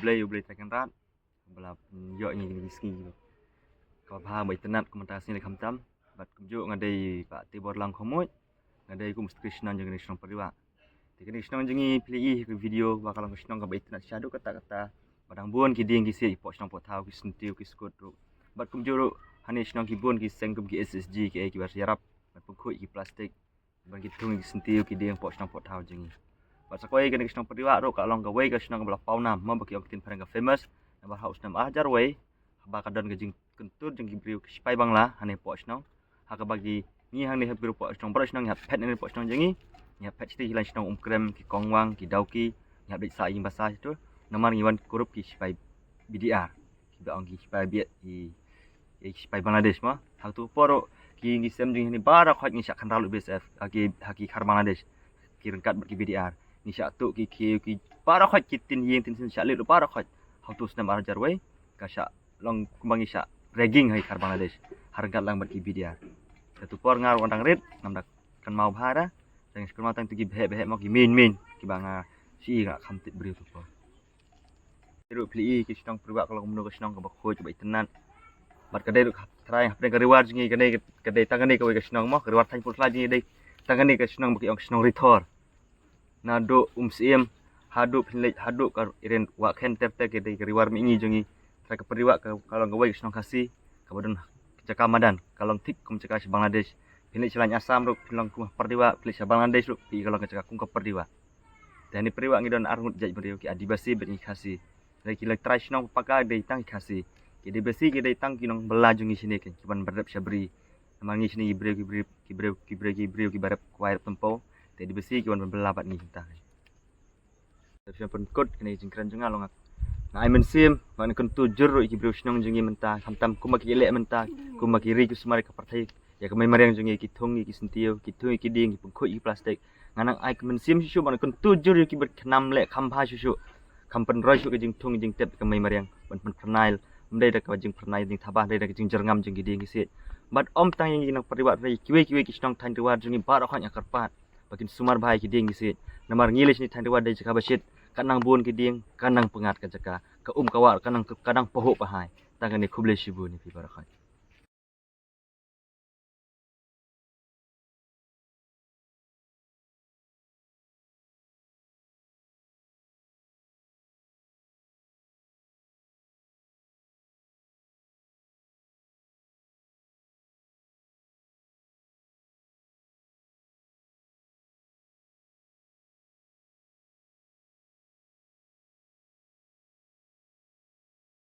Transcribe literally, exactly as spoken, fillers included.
Dei U Blei Trai Kynrad ba la ïoh ïa ngi kine ki sngi kaba bha ba itynnad kum mynta ka sngi lei khamtam. Bad kumjuh nga dei Bah Tibor Langkhongmuid, nga dei kum u Myntri Shnong jong kane ka shnong Pyrdiwah. Te kane ka shnong jong ngi phi la ïohi ha ka video ba ka long ka shnong kaba itynnad shaduh katta katta. Ba dang bun ki dieng ki siej, ki poh shnong poh thaw, ki syntiew ki skud ruh. Bad kumjuh ruh hangne shnong ki bun ki seng kum ki S S G kiei kiba ïarap ban pynkhuid ki plastik ban ki thung ki syntiew ki dieng poh shnong poh thaw jong ngi. Bad sa kawei kane ka shnong Pyrdiwah ruh ka long kawei ka shnong kaba la paw nam mo ba ki ong ktien phareng ka famous. Namar ha u snem ar hajar wei haba ka don ka jingkyntur jong ki briew ki shipai Bangla hangne poh shnong, ha kaba ki ngi hangne ha briew poh shnong baroh shnong ngi hap phet hangne poh shnong jong ngi. Ngi hap phet shatei ki lain shnong Umkrem, ki Kongwang, ki Dawki. Ngi hap leit sah ïing basa shato namar ngi wan kurup ki shipai B D R, kiba ong ki shipai bieit ki, ki shipai Bangladesh mo. Ha kato ka por ruh ki ngi sem jong ngi hangne baroh khoit ngi shah khynra lut B S F ha ki, ha ki khar Bangladesh, ki ryngkat bad ki B D R. Ngi shah tuh ki khiew ki baroh khoit, ki tin ïing tin sien shah leit lut baroh khoit. Ha kato u snem ar hajar wei ka shah long kumba ngi shah ragging ha ki khar Bangladesh ha ryngkat lang bad ki B D R. Kato ka por nga ruh nga dang rit, ngam da kynmaw bha da, dang shu kynmaw tang ïa ki bheh bheh mo, ki main main kiba nga shu i, nga kham tip briew kato ka por. Ruh phi la i ki shnong Pyrdiwah ka long kumno ka shnong kaba khuid kaba itynnad. Bad ka dei ruh ka trai hapdeng ka Ri War jong ngi, ka dei, ka dei tang kane kawei ka shnong mo, ka Ri War Thaiñpulkhla jong ngi dei tang kane ka shnong ba ki ong ka shnong Rithor. Naduh Umsyiem haduh phin leit haduh ka Iren Wah Khen ter ter, ka dei ka Ri War mihngi jong ngi. Trai ka Pyrdiwah ka, ka long kawei ka shnong Khasi kaba don ka jaka madan, ka long thik kum jaka sha Bangladesh. Phin leit sha lain Assam ruh phin long kum ha Pyrdiwah, phin leit sha Bangladesh ruh phi i ka long ka jaka kum ka Pyrdiwah. Te hangne Pyrdiwah ngi don arngut jaitbynriew, ki Adibasi bad ngi Khasi. Te ki la trai shnong paka dei tang ki Khasi. Ki Adibasi ki dei tang ki nongbylla jong ngi shane, ki wan ban rep sha bri. Namar ngi shane ki briew, ki briew, ki briew, ki briew, ki briew kiba rep kwai rep tympew. Te Adibasi ki wan ban bylla bad ngi mynta. Te shu pynkut kane ka jingkren jong nga long, nga ai mynsiem ba ngan kyntu jur ruh ïa ki briew shnong jong ngi mynta, khamtam kumba ki leh mynta, kumba ki ri ki sumar ïa ka pyrthei, ïa ka mei mariang jong ngi, ki thung ïa ki syntiew, ki thung ïa ki dieng, ki pynkhuid ïa ki plastik. Nga nang ai ka mynsiem shuh shuh ba ngan kyntu jur ïa ki bad khnang leh kham bha shuh shuh, kham pynroi shuh ka jingthung jingtep ka mei mariang ban pynphyrnai. Ym dei da ka jingphyrnai jingthaba, dei da ka jingjyrngam jong ki dieng ki siej. Bad ym tang ïa ngi nang Pyrdiwah, kiwei kiwei ki shnong Thaiñ Ri War jong ngi baroh khoit nga kyrpad ba kin sumar bha ïa ki dieng ki siej. Namar ngi lei shane Thaiñ Ri War dei jaka ba shit, ka nang bun ki dieng, ka nang pyngngad ka jaka, ka um ka wah, ka nang, ka nang pahuh pahai. Tang kane, khublei shibun ïa phi baroh khoit.